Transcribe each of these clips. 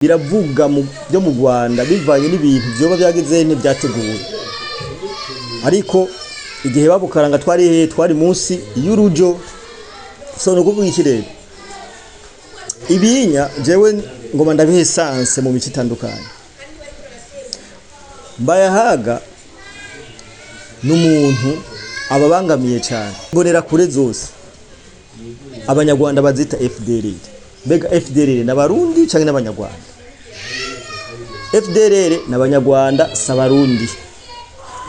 Biravuga byo mu Rwanda bivanye n'ibintu vyoba byagize ntibyateguwe, ariko igihe babukaranga twari he? Twari munsi y'urujo. So no kuvuga iki rero, ibinya jewe ngoma ndabihe essence mu mico itandukanye. Mbayahaga n'umuntu ababangamiye cyane mbonera kure zose abanyarwanda bazita FDLR. Mbega FDLR n'abarundi canke n'abanyarwanda? FDLR n'abanyarwanda, s'abarundi.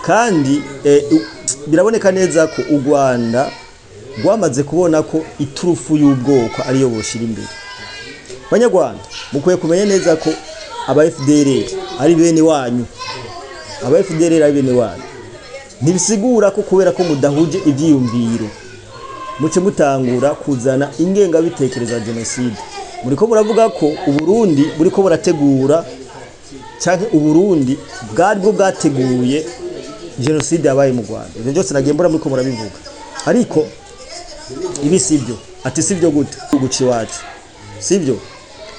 Kandi biraboneka neza ko u Rwanda rwamaze kubona ko iturufu y'ubwoko ariyo boshira imbere. Banyarwanda, mukwiye kumenya neza ko aba FDLR ari bene wanyu. Aba FDLR ari bene wanyu ntibisigura ko kubera ko mudahuje ivyiyumviro muce mutangura kuzana ingengabitekerezo ya jenoside. Muriko muravuga ko Uburundi buriko burategura, canke Uburundi bwari bwo bwateguye jenoside yabaye mu Rwanda. Ivyo byose nagiye mbona muriko murabivuga, ariko ibi sibyo. Ati sibyo gute? Guca iwacu sibyo?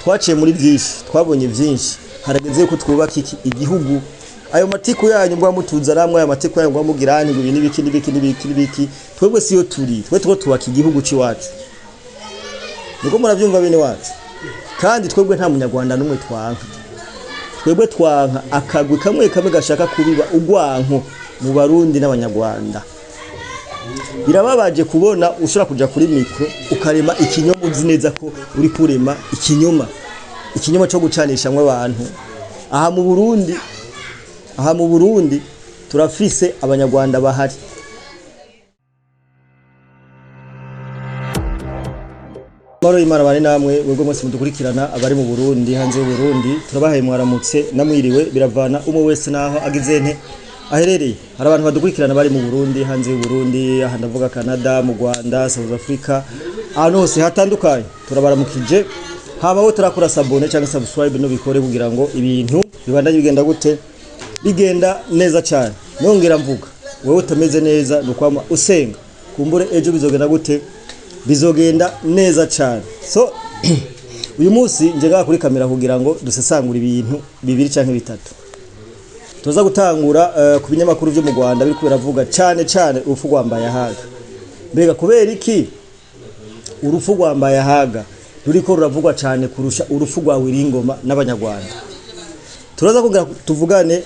Twaciye muri byinshi, twabonye byinshi, harageze ko twubaka iki igihugu. Ayo matiku yanyu mbwa mutuza namwe, ayo matiku yanyu mbwa mugira ngo ibi n'ibiki n'ibiki n'ibiki n'ibiki, twebwe siyo turi. Twe two twubaka igihugu c'iwacu, niko muravyumva bene wacu. Kandi twebwe nta munyarwanda n'umwe twanka. Twebwe twanka akagwi kamwe kamwe gashaka kubiba ugwanko mu Barundi n'abanyarwanda. Birababaje kubona ushobora kuja kuri micro ukarema ikinyoma, uzi neza ko uri kurema ikinyoma, ikinyoma cyo gucanishamwe abantu. Aha mu Burundi turafise abanyarwanda bahari. Maro y'Imana bane namwe mwebwe mwese mudukurikirana, abari mu Burundi, hanze y'u Burundi, turabahaye mwaramutse namwiriwe, biravana umwe wese naho agize nte aherereye. Hari abantu badukurikirana bari mu Burundi, hanze y'u Burundi, aha ndavuga Canada, mu Rwanda, South Africa, ahantu hose hatandukanye, turabaramukije. Hama bo turakora s'abonner cyangwa subscribe no bikore kugira ngo ibintu bibandanye bigenda gute, bigenda neza cyane. Nongera mvuga, wewe utameze neza nukwama usenga, kumbure ejo bizogenda gute, bizogenda neza cyane. So uyu munsi nje ngaha kuri kamera kugira ngo dusesangure ibintu bibiri canke bitatu. Tuza gutangura ku binyamakuru byo mu Rwanda biriko biravuga cyane cyane urupfu rwa Mbayahaga. Mbega kubera iki urupfu rwa Mbayahaga ruriko ruravugwa cyane kurusha urupfu rwa Wiringoma n'abanyarwanda? Turaza kugira tuvugane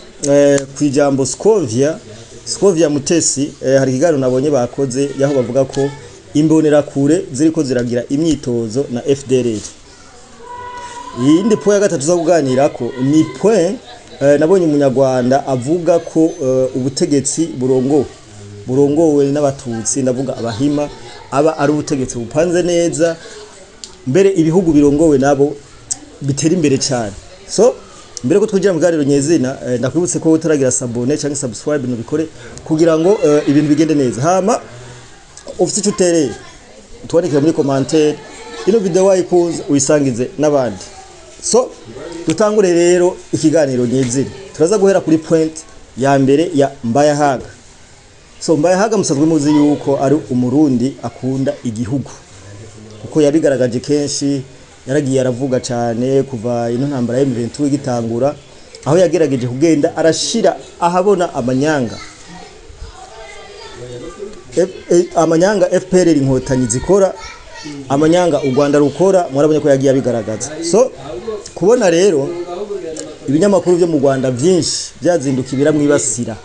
ku ijambo Scovia Mutesi. Hari ikiganiro nabonye bakoze yaho bavuga ko imbonerakure ziriko ziragira imyitozo na FDLR. Iyindi point ya gatatu tuza kuganirako ni point nabonye umunyarwanda avuga ko ubutegetsi burongowe n'abatutsi, ndavuga abahima, aba ari ubutegetsi bupanze neza, mbere ibihugu birongowe nabo bitera imbere cyane. So mbere ko twinjira mu kiganiro nyezina, ndakwibutse ko utaragira s'abonner cyangwa subscribe nubikore kugira ngo ibintu bigende neza. Hama ufite icyo utereye utwandikire muri commentaire, ino video wayikunze uyisangize n'abandi. So dutangure rero ikiganiro nyezina. Turaza guhera kuri point ya mbere ya Mbayahaga. So Mbayahaga musanzwe muzi yuko ari umurundi akunda igihugu, kuko yabigaragaje kenshi, yaragiye aravuga cyane kuva ino ntambara ya M23 igitangura, aho yagerageje kugenda arashira ahabona amanyanga amanyanga FPR inkotanyi zikora, amanyanga u Rwanda rukora. Murabonye ko yagiye abigaragaza. So kubona rero ibinyamakuru byo mu Rwanda byinshi byazinduka biramwibasira,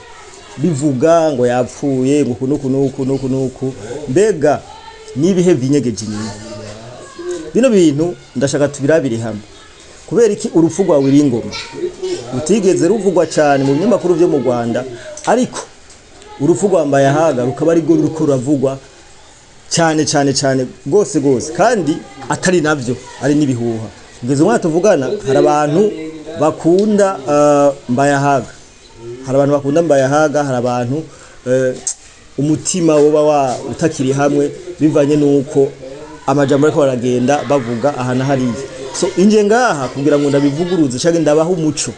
bivuga ngo yapfuye, ngo kunuku nuku nuku nuku, mbega nibihe vinyegeje inyuma bino bintu? Ndashaka tubirabire hamwe. Kubera iki urupfu rwa Wiringoma rutigeze ruvugwa cyane mu binyamakuru byo mu Rwanda, ariko urupfu rwa Mbayahaga rukaba ari rwo ruriko ruravugwa cyane cyane cyane rwose rwose, kandi atari navyo, ari n'ibihuha? Kugeza umwanya tuvugana hari abantu bakunda Mbayahaga, hari abantu bakunda Mbayahaga, hari abantu umutima woba wa utakiri hamwe bivanye nuko amajambo ariko baragenda bavuga aha na hariya. So inje ngaha kugira ngo ndabivuguruze canke ndabaha umuco.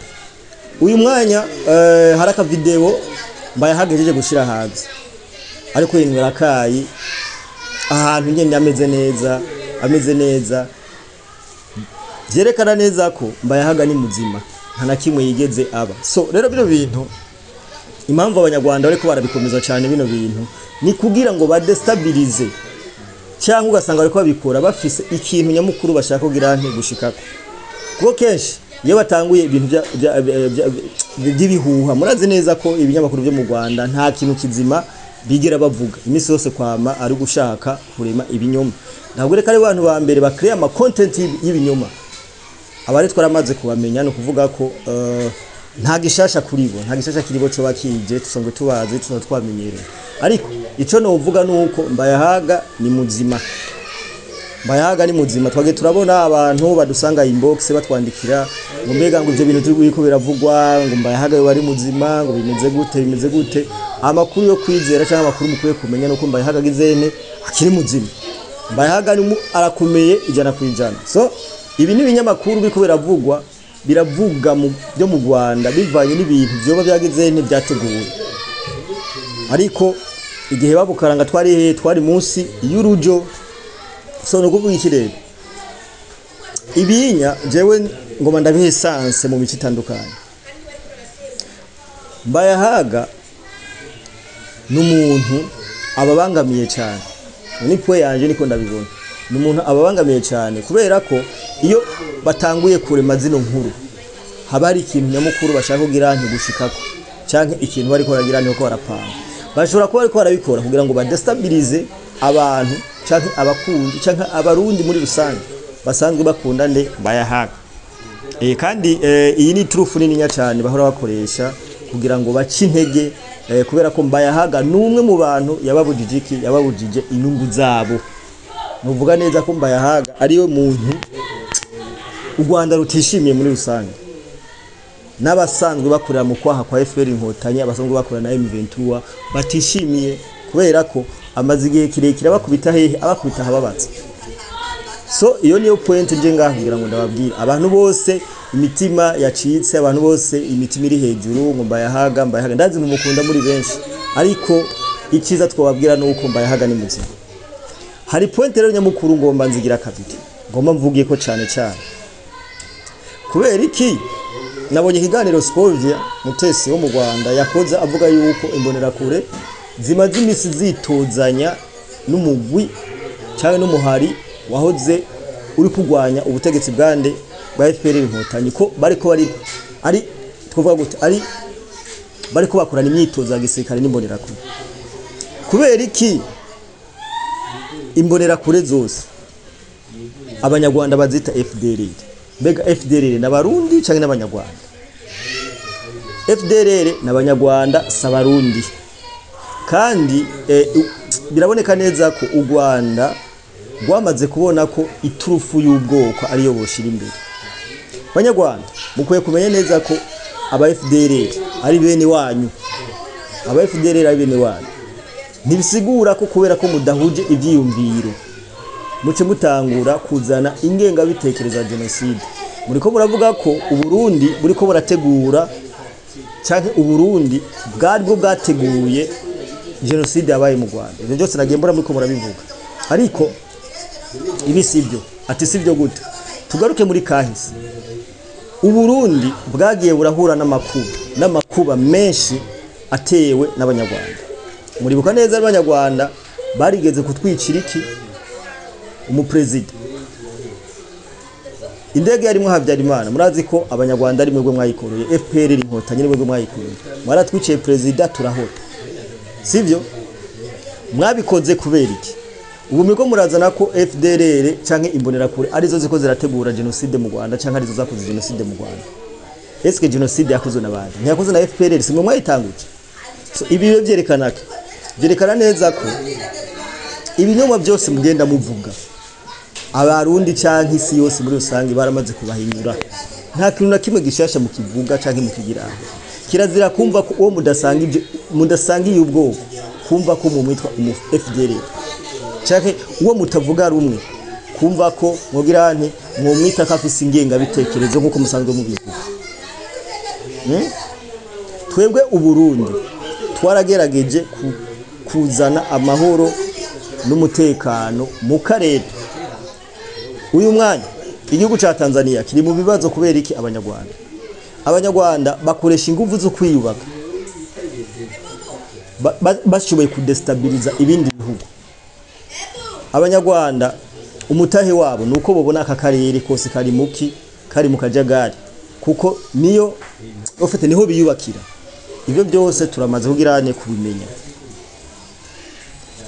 Uyu mwanya hari aka video Mbayahaga yahejeje gushira hanze ariko yinywera akayi ahantu nyene ameze neza, ameze neza. Vyerekana neza ko Mbayahaga ni muzima, nta na kimwe yigeze aba. So rero bino bintu, impamvu Abanyarwanda bariko barabikomeza cyane bino bintu, ni kugira ngo badestabilize, cyangwa ugasanga bariko babikora bafise ikintu nyamukuru bashaka kugira nti gushikako. Kuko kenshi iyo batanguye ibintu by'ibihuha, murazi neza ko ibinyamakuru byo mu Rwanda nta kintu kizima bigera bavuga. Iminsi yose kwama ari gushaka kurema ibinyoma. Ntabwo reka ari abantu ba mbere bakrea ama content y'ibinyoma, abari twaramaze kubamenya. Ni ukuvuga ko nta gishasha kuri bo, nta gishasha kiri bo coba kije, tusanzwe tubazi, tusanzwe twamenyereye. Ariko ico novuga nuko Mbayahaga ni muzima, Mbayahaga ni muzima. Twagiye turabona abantu badusanga inbox batwandikira ngo mbega ngo ivyo bintu turiko biravugwa ngo Mbayahaga yo ari muzima, ngo bimeze gute, bimeze gute? Amakuru yo kwizera cyangwa amakuru mukwiye kumenya nuko Mbayahaga agizene akiri muzima. Mbayahaga ni arakomeye 100%. So ibi ni ibinyamakuru biriko biravugwa, biravuga mu byo mu Rwanda bivanye n'ibintu vyoba byageze ntibyateguwe. Ariko igihe babukaranga twari he? Twari munsi y'urujo. So no kuvuga iki rero, ibinya jewe ngoma ndabihe essence mu mico itandukanye. Mbayahaga n'umuntu ababangamiye cyane, ni pwe yanje niko ndabibona, ni umuntu ababangamiye cyane, kubera ko iyo batanguye kurema zino nkuru haba hari ikintu nyamukuru bashaka kugira ntigushikako, canke ikintu bariko baragira niko barapanga. Bashobora kuba bariko barabikora kugira ngo badestabilize abantu canke abakunzi canke Abarundi muri rusange basanzwe bakunda nde? Mbayahaga. Kandi iyi ni trufu nininya cyane bahora bakoresha kugira ngo bace intege, kubera ko Mbayahaga ni umwe mu bantu yababujije iki? Yababujije inyungu zabo. Nuvuga neza ko Mbayahaga ariwe muntu u Rwanda rutishimiye muri rusange, n'abasanzwe bakorera mu kwaha kwa FPR Inkotanyi, abasanzwe bakorera na M23 batishimiye, kubera ko amaze igihe kirekire abakubita hehe? Abakubita ahababatse. So iyo niyo point nje ngaho kugira ngo ndababwire abantu bose imitima yacitse, abantu bose imitima iri hejuru ngo Mbayahaga, Mbayahaga, ndazi mumukunda muri benshi, ariko icyiza twababwira nuko Mbayahaga ni muzima. Hari point rero nyamukuru ngomba nzigira kabiri, ngomba mvugiye ko cyane cyane. Kubera iki? Nabonye ikiganiro Scovia Mutesi wo mu Rwanda yakoze, avuga yuko Imbonerakure zimaze imisi zitozanya n'umugwi cyangwa n'umuhari wahoze uri kurwanya ubutegetsi bwande? Bwa FPR Inkotanyi, ko bariko bari ari twovuga gute, ari bariko bakorana imyitozo ya gisirikare n'Imbonerakure. Kubera iki Imbonerakure zose Abanyarwanda bazita FDLR? Mbega FDLR n'Abarundi canke n'Abanyarwanda? FDLR n'Abanyarwanda, s'Abarundi. Kandi biraboneka neza ko u Rwanda rwamaze kubona ko iturufu y'ubwoko ariyo boshira imbere. Banyarwanda, mukwiye kumenya neza ko aba FDLR ari bene wanyu, aba FDLR ari bene wanyu. Ntibisigura ko kubera ko mudahuje ivyiyumviro muce mutangura kuzana ingengabitekerezo ya jenoside. Muriko muravuga ko Uburundi buriko burategura, canke Uburundi bwari bwo bwateguye jenoside yabaye mu Rwanda. Ivyo byose nagiye mbona muriko murabivuga, ariko ibi sibyo. Ati sibyo gute? Tugaruke muri kahise. Uburundi bwagiye burahura n'amakuba menshi atewe n'Abanyarwanda. Muribuka neza Abanyarwanda barigeze kutwicira iki? Umuprezida. Indege yarimwo Habyarimana, murazi ko Abanyarwanda ari mwebwe mwayikoroye, FPR Inkotanyi ni mwebwe mwayikoroye, mwaratwiciye perezida turahora, sivyo? Mwabikoze kubera iki? Ubu muriko murazana ko FDLR canke Imbonerakure arizo ziko zirategura jenoside mu Rwanda, canke arizo zakoze jenoside mu Rwanda. Eske jenoside yakozwe n'abandi? Ntiyakozwe na FPR? Simwe mwayitanguje? So ibi rero vyerekana ko, vyerekana neza ko ibinyoma byose mugenda muvuga, Abarundi canke isi yose muri rusange baramaze kubahinyura. Nta kintu na kimwe gishasha mukivuga canke mukigira. Kirazira kumva ko uwo mudasanga ibyo mudasangiye ubwoko, kumva ko mumwitwa umu FDLR, canke uwo mutavuga rumwe, kumva ko mwogira nti mwomwita ko afise ingengabitekerezo nk'uko musanzwe mubivuga. Twebwe Uburundi twaragerageje kuzana amahoro n'umutekano mu karere. Uyu mwanya Igihugu ca Tanzania kiri mu bibazo kubera iki? Abanyarwanda bakoresha ingufu zo kwiyubaka, bashoboye kudestabiliza ibindi bihugu. Abanyarwanda umutahe wabo nuko bobona aka karere kose kari muki, kari mu kajagari, kuko niyo ufite niho biyubakira. Ibyo byose turamaze kugirane kubimenya.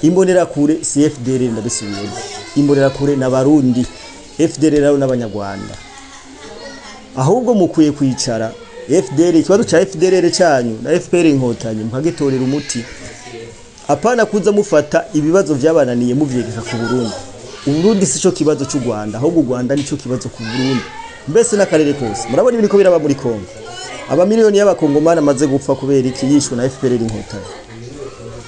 Imbonerakure si FDLR, ndabisubiyemo, imbonerakure n'abarundi, FDLR n'abanyarwanda. Ahubwo mukwiye kwicara FDL, ikibazo ca FDLR cyanyu na FPR Inkotanyi mukagitorera umuti, apana kuza mufata ibibazo vyabananiye muvyegeka ku Burundi. Uburundi sico kibazo c'u Rwanda, ahubwo u Rwanda nico kibazo ku Burundi, mbese n'akarere kose. Murabona ibiriko biraba muri Kongo, abamiliyoni y'abakongomani amaze gupfa kubera iki? Yishwe na FPR Inkotanyi.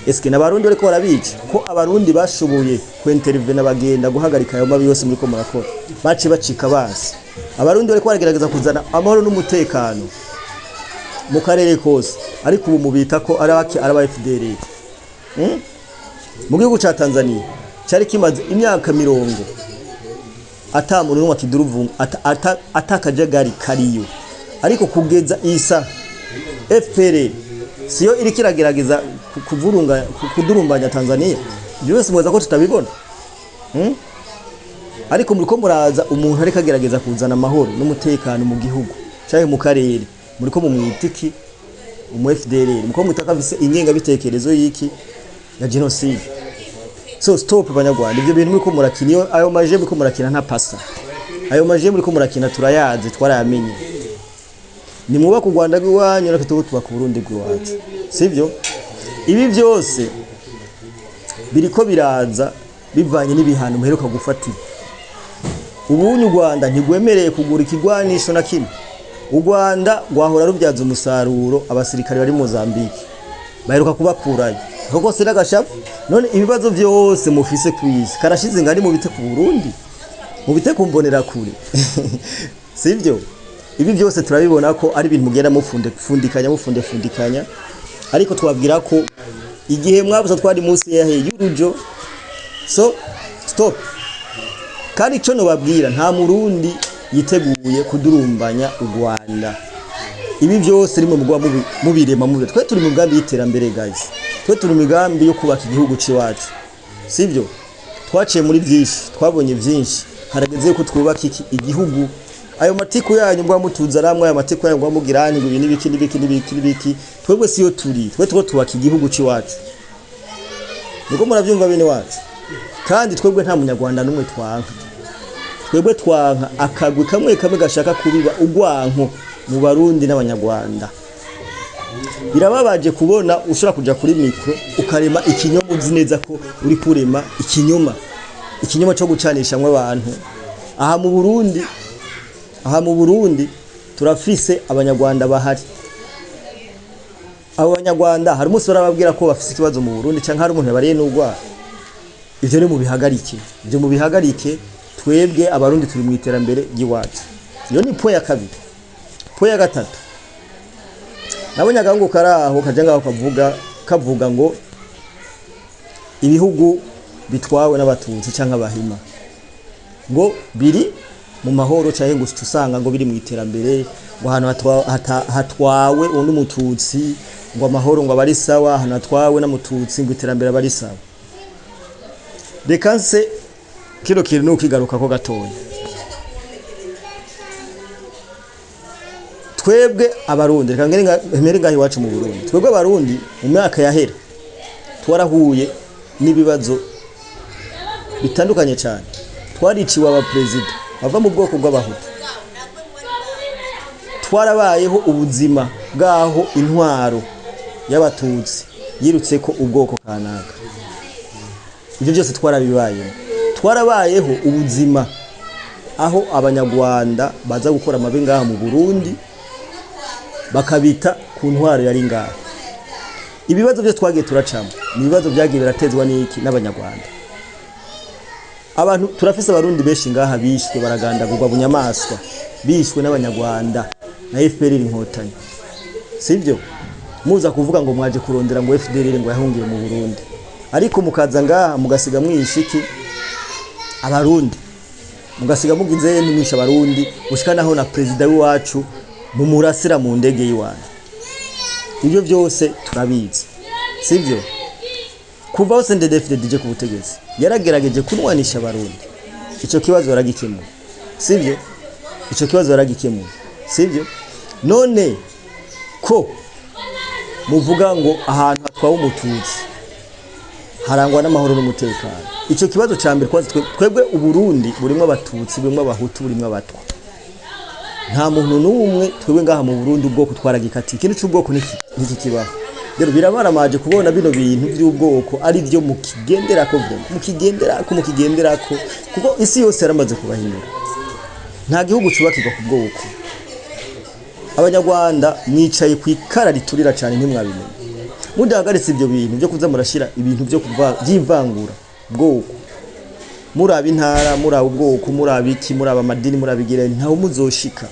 Eske n'abarundi bariko barabica? Ko abarundi bashoboye kwintervena bagenda guhagarika ayo mabi yose muriko murakora, bace bacika basi. Abarundi bariko baragerageza kuzana amahoro n'umutekano mu karere kose, ariko ubu mubita ko ari abaki, ari aba FDLR. Mu gihugu ca Tanzania cyari kimaze imyaka 40 ata muntu n'umwe akiduruvunga, atakajagari kariyo, ariko kugeza isa FPR siyo iriko iragerageza kuvurunga, kudurumbanya Tanzania. Ibyo byose mubaza ko tutabibona? Ariko muriko muraza umuntu ariko agerageza kuzana amahoro n'umutekano mu gihugu canke mu karere, muriko mumwita iki? Umu FDLR. Muriko mwita ko afise ingengabitekerezo y'iki? Ya genocide. So stop, banyarwanda, ibyo bintu muriko murakina, iyo ayo maje muriko murakina nta pasa. Ayo maje muriko murakina turayazi, twarayamenye. Ni mwubaka u Rwanda rw'iwanyu, natwe tuba tubaka Uburundi bw'iwacu, sivyo? Ibi byose biriko biraza bivanye n'ibihano muheruka gufatira. Ubunye u Rwanda ntigwemereye kugura ikigwanisho na kimwe. U Rwanda rwahora rubyaza umusaruro abasirikare bari Mozambique, baheruka kubakurayo kuko se n'agashapu. None ibibazo byose mufise kwisi karashize ngari mubite ku Burundi, mubite ku mbonerakure, sivyo? Ibi byose turabibona ko ari ibintu mugenda mufunde fundikanya, mufunde fundikanya, ariko twabwira ko igihe mwabuze twari munsi yahe y'urujo. So stop. Kandi ico nobabwira, nta murundi yiteguye kudurumbanya u Rwanda. Ibi byose rimwe mugwa mubirema mubi. Twe turi mu migambi y'iterambere, guys, twe turi mu migambi yo kubaka igihugu c'iwacu, sivyo? Twaciye muri byinshi, twabonye byinshi, harageze yuko twubaka iki igihugu. Ayo matiku yanyu mbwa mutuza namwe, ayo matiku yanyu mbwa mugira ngo ibi n'ibiki n'ibiki n'ibiki n'ibiki, twebwe siyo turi. Twe two twubaka igihugu c'iwacu, niko muravyumva bene wacu. Kandi twebwe nta munyarwanda n'umwe twanka. Twebwe twanka akagwi kamwe kamwe gashaka kubiba ugwanko mu Barundi n'abanyarwanda. Birababaje kubona ushobora kuja kuri micro ukarema ikinyoma, uzi neza ko uri kurema ikinyoma, ikinyoma cyo gucanishamwe abantu. Aha mu Burundi turafise abanyarwanda bahari. Abo banyarwanda hari umunsi barababwira ko bafise ikibazo mu Burundi, canke hari umuntu yabariye n'urwara? Ivyo ni mubihagarike, ivyo mubihagarike. Twebwe abarundi turi mu iterambere ry'iwacu. Iyo ni point ya kabiri. Point ya gatatu, nabonye agahungu kari aho kaja ngaho kavuga ngo ibihugu bitwawe n'abatutsi canke abahima ngo biri mu mahoro, canke ngo usanga ngo biri mu iterambere, ngo ahantu hatwawe undi mututsi ngo amahoro ngo abari sawa, ahantu hatwawe n'amututsi ngo iterambere abari sawa. Reka nse kino kintu nukigaruka ko gatoya. Twebwe abarundi, reka ngere ngaho iwacu mu Burundi, twebwe abarundi mu myaka yahera twarahuye n'ibibazo bitandukanye cyane. Twariciwe abaperezida bava mu bwoko bw'abahutu, twarabayeho ubuzima bwaho intwaro y'abatutsi yirutse ko ubwoko kanaka. Ibyo byose twarabibayeho. Twarabayeho ubuzima aho abanyarwanda baza gukora amabi ngaha mu Burundi, bakabita ku ntwaro yari ngaha. Ibibazo byo twagiye turacamo ni ibibazo byagiye biratezwa n'iki? N'abanyarwanda. Abantu turafise abarundi benshi ngaha bishwe, baragandagurwa bunyamaswa, bishwe n'abanyarwanda na FPR Inkotanyi, sibyo? Muza kuvuga ngo mwaje kurondera ngo FDLR ngo yahungiye mu Burundi, ariko mukaza ngaha mugasiga mwishiki abarundi. Mugasiga mugize nimwisha Abarundi, gushika naho na perezida w'iwacu mumurasira mu ndege y'iwanyu. Ibyo byose turabizi, sibyo? Kuva aho CNDD-FDD ije ku butegetsi, yaragerageje kunwanisha Abarundi. Ico kibazo yaragikemuye, sibyo? Ico kibazo yaragikemuye, sibyo? None ko muvuga ngo ahantu hatwawe Umututsi harangwa n'amahoro n'umutekano? Ico kibazo ca mbere, kwanza twebwe Uburundi burimwo Abatutsi, burimwo Abahutu, burimwo Abatwa. Nta muntu n'umwe twebwe ngaha mu Burundi ubwoko twaragikatiye. Ikintu c'ubwoko niki kibaho. Rero birabaramaje kubona bino bintu by'ubwoko ari byo mukigenderako, vraiment mukigenderako, kuko isi yose yaramaze kubahindura. Nta gihugu cubakirwa ku bwoko. Abanyarwanda mwicaye ku ikara riturira cyane, ntimwabimenye. Mudahagaritse ibyo bintu byo kuza murashira ibintu byo kuva by'ivangura bwoko, muraba intara, muraba ubwoko, muraba iki, muraba amadini, muraba igira, ntawe muzoshika,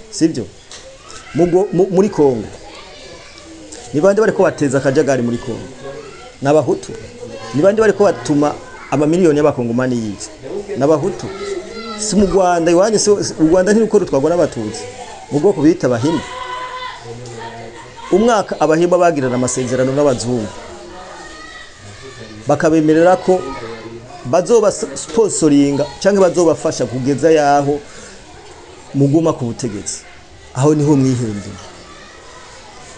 sibyo? Muri Kongo ni bande bariko bateza akajagari? Muri Kongo n'Abahutu. Ni bande bariko batuma amamiliyoni y'Abakongomani yica? N'Abahutu. Si mu Rwanda iwanyu? Si u Rwanda ntiruko rutwarwa n'Abatutsi mu bwoko bita Abahima? Umwaka Abahima bagirana amasezerano n'abazungu, bakabemerera ko bazoba sponsoringa cyangwa bazobafasha kugeza yaho muguma ku butegetsi, aho niho mwihembeye.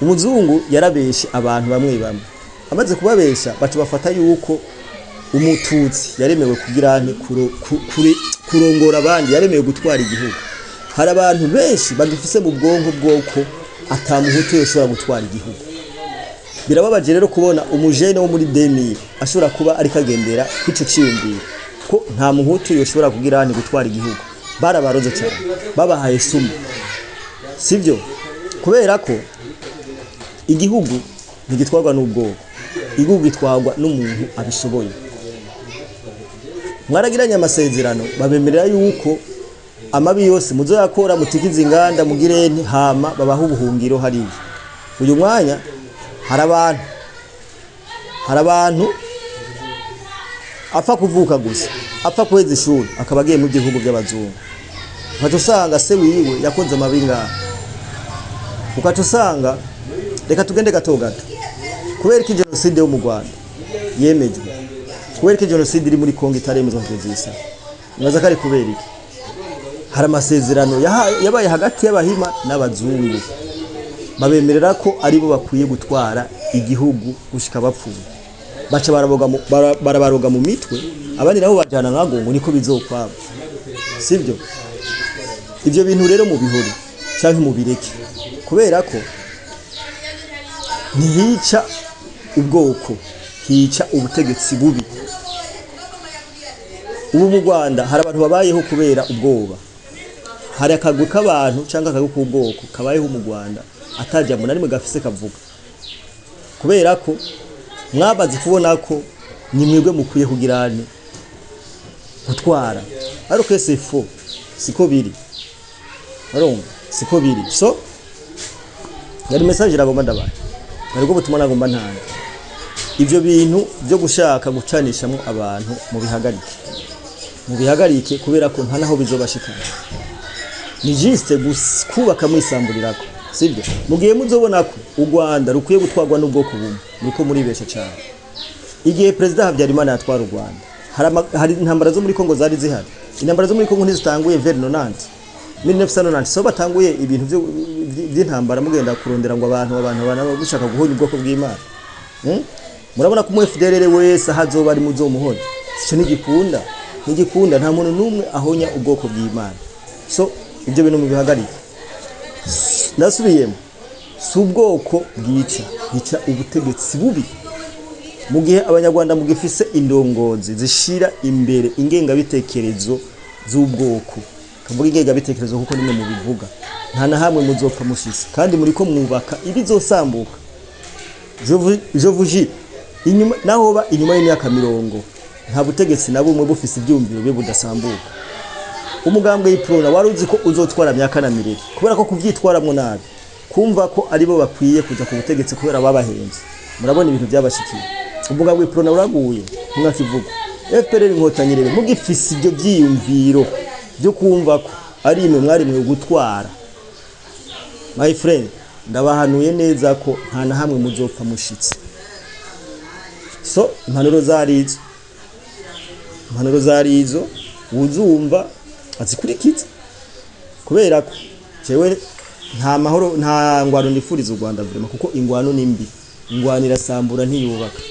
Umuzungu yarabeshe abantu bamwe bamwe. Amaze kubabesha, baca bafata yuko Umututsi yaremewe kugira nte? Kurongora abandi, yaremewe gutwara igihugu. Hari abantu benshi bagifise mu bwonko bwoko ata Muhutu yoshobora gutwara igihugu. Birababaje rero kubona umujene wo muri 2000 ashobora kuba ariko agendera kw'ico ciyumviro ko nta Muhutu yoshobora kugira nte? Gutwara igihugu. Barabaroze cyane, babahaye sumu, sibyo? Kubera ko igihugu ntigitwarwa n'ubwoko, igihugu gitwarwa n'umuntu abishoboye. Mwaragiranye amasezerano, babemerera yuko amabi yose muzoyakora, mutikize inganda, mugire nti, hama babaha ubuhungiro hariya. Uyu mwanya hari abantu apfa kuvuka gusa, apfa kuheza ishuri, akaba agiye mu bihugu by'abazungu. Ukaca usanga se wiwe yakoze amabi ngaha. Ukaca usanga, reka tugende gato gato, kubera ko jenoside yo mu Rwanda yemejwe, kubera ko jenoside iri muri Kongo itaremezwa kugeza iyi saha, nibaza ko ari kubera iki? Hari amasezerano yabaye hagati y'Abahima n'abazungu, babemerera ko aribo bakwiye gutwara igihugu gushika bapfuye. Baca barabaroga mu mitwe, abandi nabo bajana nkago ngo niko bizokwaba, sibyo? Ibyo bintu rero mubihore canke mubireke, kubera ko ntihica ubwoko, hica ubutegetsi bubi. Ubu mu Rwanda hari abantu babayeho kubera ubwoba. Hari akagwi k'abantu cyangwa akagwi k'ubwoko kabayeho mu Rwanda atajambo na rimwe gafise kavuga, kubera ko mwabaze kubona ko ni mwebwe mukwiye kugirane gutwara, ariko c'est faux, siko biri. Urumva, siko biri. So yari message iragomba ndabaye, ariko ubutumwa nagomba ntanga: ivyo bintu byo gushaka gucanishamo abantu mubihagarike, mubihagarike, kubera ko nta naho bizobashikana. Ni juste kubaka mwisamburirako, sibyo? Mugihe muzobona ko u Rwanda rukwiye gutwarwa n'ubwoko bumwe, nuko muribesha cyane. Igihe Perezida Habyarimana yatwara u Rwanda, hari intambara zo muri Kongo zari zihari? Intambara zo muri Kongo ntizitanguye vers 90, 1990. So batanguye ibintu by'intambara, mugenda kurondera ngo abantu gushaka guhonya ubwoko bw'Imana. Murabona ko umu FDLR wese aho azoba ari muzomuhonya. Sico ntigikunda, ntigikunda. Nta muntu n'umwe ahonya ubwoko bw'Imana. So ibyo bintu mubihagarike. Ndasubiyemo, si ubwoko bwica, hica ubutegetsi bubi. Mu gihe Abanyarwanda mugifise indongozi zishira imbere ingengabitekerezo z'ubwoko, kavuga ingengabitekerezo kuko nimwe mubivuga, nta na hamwe muzopfa mushise, kandi muriko mwubaka ibizosambuka. Je vous jure, inyuma naho ba inyuma y'imyaka 40, nta butegetsi na bumwe bufise ibyumviro bye budasambuka. Umugambwe y'Uprona wari uzi ko uzotwara myaka na mirire, kubera ko kuvyitwaramwo nabi, kumva ko aribo bakwiye kuja ku butegetsi kubera babahenze. Murabona ibintu byabashikiye. Umugambwe y'Uprona uraguye nkakivuga. FPR Inkotanyi rero mugifise ibyo vyiyumviro. Byo kumva ko ari imwe mwarimwe gutwara, my friend, ndabahanuye neza ko nta na hamwe muzopfa mushitse. So impanuro zari izo, impanuro zari izo. Uzumva azikurikiza, kubera ko jewe nta mahoro, nta ngwano nifuriza u Rwanda vraiment, kuko ingwano ni mbi, ingwano irasambura, ntiyubaka.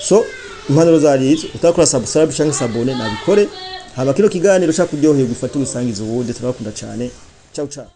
So impanuro zari izo. Utakora subscribe canke s'abonner, nabikore. Haba kino kiganiro cyakuryoheye, gufata ubusangiza ubundi. Turabakunda cyane. Ciao ciao.